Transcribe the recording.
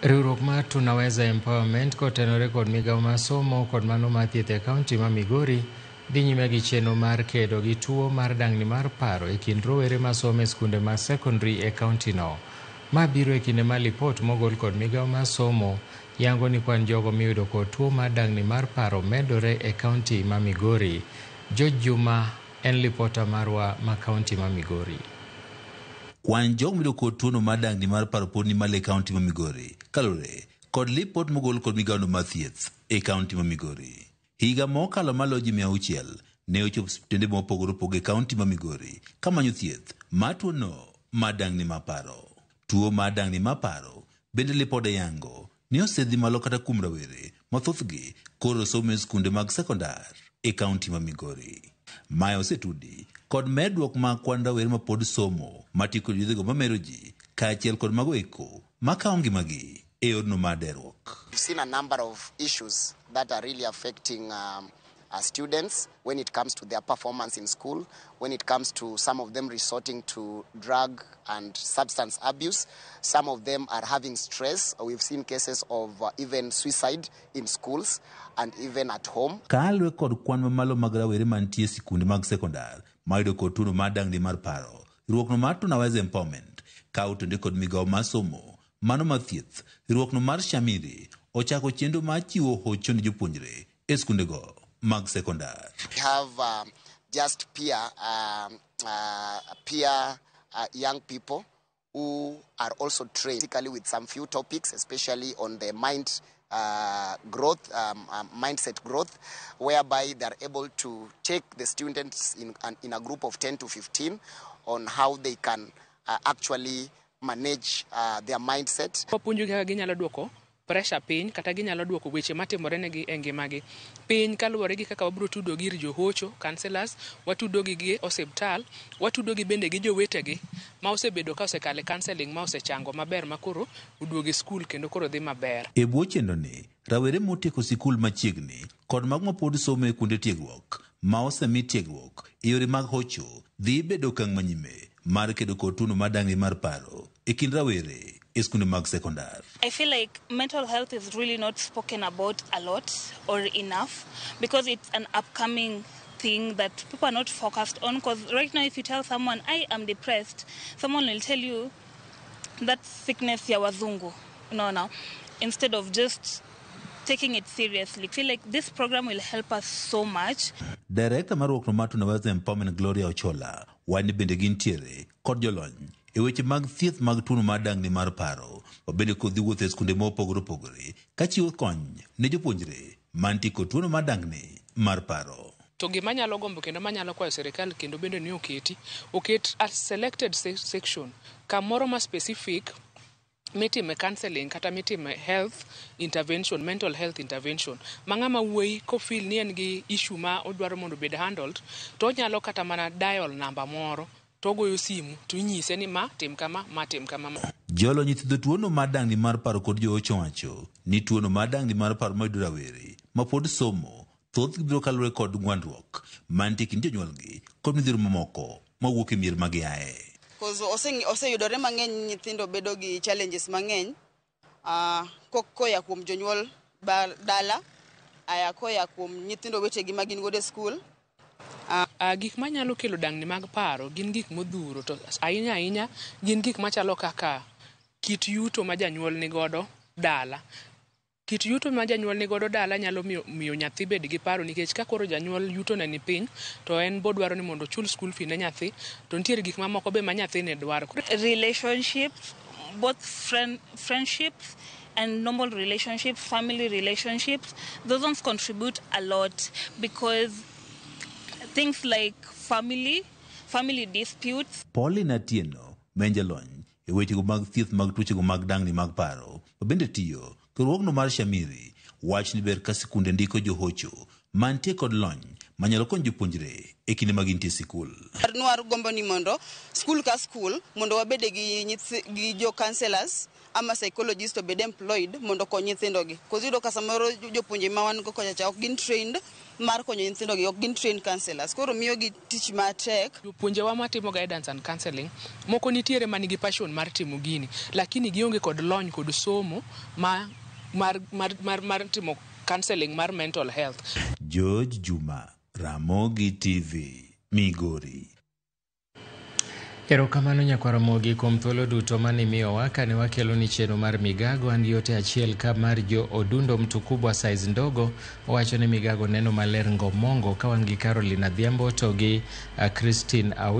Riwruok mar Tunaweza Empowerment kotenore kod migawo mar somo kod mano mar thieth e kaunti ma Migori dhi nyime gi chenro mar kedo gi tuo mar dang'ni mar paro e kind rowere masomo e skunde mar sekondari e kaunti no. Ma biro e kinde ma lipot mogol kod migawo mar somo yango ni kwan jogo miyudo kod tuo mar dang'ni mar paro medore e kaunti ma Migori. George Juma en lipota marwa ma kaunti ma Migori. Kwan jogo miyudo kod tuono mar dang'ni mar paro pod ni malo e kaunti ma Migori kaluwore kod lipot mogol kod migawono mar thieth e kaunti ma Migori. Higa mokalo maloyo ji 600 ne ochopo osiptende mopogore opogore e kaunti ma Migori kamanyo thieth mar tuono mar dang'ni mar paro. Tuo mar dang'ni mar paro bende lipode yango ni osedhi malo kata kuom rawere ma thothgi koro somo e skunde mag sekondar e kaunti ma Migori. Mae osetudi kod medruok mag kwan rawere ma pod somo matiyo kod yedhego mamero ji kaachiel kod mago eko makawo ngimagi e yorno mar deruok. We've seen a number of issues that are really affecting students when it comes to their performance in school, when it comes to some of them resorting to drug and substance abuse. Some of them are having stress. We've seen cases of even suicide in schools and even at home. Kaluwore kod kwan mamalo mag rawere mantie e sikunde mag sekondar mayudo kod tuono mar dang'ni mar paro, riwruokno mar Tunaweza Empowerment ka otende kod migawo mar somo mano mar thieth, riwruokno mar Shamiri ochako chenro mar chiwo hocho ne jopuonjre e skundego mag sekondar. We have just peer young people who are also trained with some few topics, especially on the mind growth, mindset growth, whereby they are able to take the students in a group of 10 to 15 on how they can actually manage their mindset. Wapuonjogi kaka ginyalo duoko pressure piny kata ginyalo duoko weche matimore negi e ngimagi piny kaluwore gi kaka wabiro tudogi ir johocho counselors, watudogi gi osiptal, watudogi bende gi jowetegi ma osebedo ka osekalo e counseling ma osechango maber ma koro oduogo e skul kendo koro dhi maber. E bwo chenroni, rawere motieko sikul machiegni kod mago mapod somo e kuonde tiegruok ma osemi tiegruok e yore mag hocho dhi bedo okang' manyime mar kedo kod tuono mar dang'ni mar paro e kind rawere e skunde mag sekondar. I feel like mental health is really not spoken about a lot or enough because it's an upcoming thing that people are not focused on, because right now if you tell someone I am depressed, someone will tell you that sickness ya wazungu. No, instead of just taking it seriously. I feel like this program will help us so much. Director mar riwruokno mar Tunaweza Empowerment Gloria Ochola wacho ni bende gintiere kod jolony e weche mag thieth mag tuono mar dang'ni mar paro ma bende kodhi wuotho e skunde mopogore opogore kachiwo kony ne jopuonjre mantie kod tuono mar dang'ni mar paro. To gima anyalo gombo kendo manyalo kwayo sirikal kendo bende ni oket a selected section kamoro ma specific mitime counseling kata mitime health intervention, mental health intervention, ma ng'ama wuoyi kofeel ni en gi issue ma odwaro mondo obed handled to onyalo kata mana dial namba moro to ogoyo simu to inyise ni ma tim kama, ma tim kama. Jolony thiedho tuono mar dang'ni mar paro kod joocho wacho ni tuono mar dang'ni mar paro mayudo rawere ma pod somo thothgi biro kaluwore kod gwandruok mantie kind jonyuolgi kod midhiero mamoko mawuok e mier ma giaye. Oseyudore mang'eny nyithindo bedo gi challenges mang'eny koya kuom jonyuol dala, aya koya kuom nyithindo wetegi ma gin godo e skul. Gik manyalo kelo dang'ni mag paro gin gik modhuro to ahinya ahinya gin gik machalo kaka kit yuto ma janyuol nigodo dala. Kit yuto ma janyuol nigodo dala nyalo miyo nyathi bed gi paro nikech ka koro janyuol yuto ne ni piny to en bodwaro ni mondo ochul school fee ne nyathi to nitiere gik mamoko be ma nyathi ne dwaro. Relationships, both friendships and normal relationships, family relationships, those ones contribute a lot because things like family disputes. Pauline Atieno, ma en jalony e wechego mag thieth mag tuochego mag dang'ni mag paro, ma bende tiyo riwruogno mar Shamiri, wach ni ber ka sikunde ndiko johocho mantie kod lony manyalo konyo jopuonjre e kinde ma gintie sikul. Nwar gombo ni mondo skul ka skul mondo wabede gi jo counselors ama psychologist obed employed mondo okony nyithindogi. Koz iyudo ka samoro jopuonje ma wan go kocha cha ok gin trained mar konyo nyithindo gi, ok gin trained counselors, koro miyo gi tich matek. Jopuonjewa matimo guidance and counseling moko nitiere manigi passion mar timo gini, lakini gionge kod lony kod somo ma mar, mar, mar, mar timo counseling mar mental health. George Juma, Ramogi TV, Migori. Erokamano nyakwar Ramogi kuom thuolo duto mane imiyowa kane wakelo ni chenro mar Migago. An gi ote achiel ka mar jo Odundo Mtukubwa size ndogo, owacho ni Migago neno maler ngomongo ka wan gi Caroline Adhiambo to gi Christine Awi.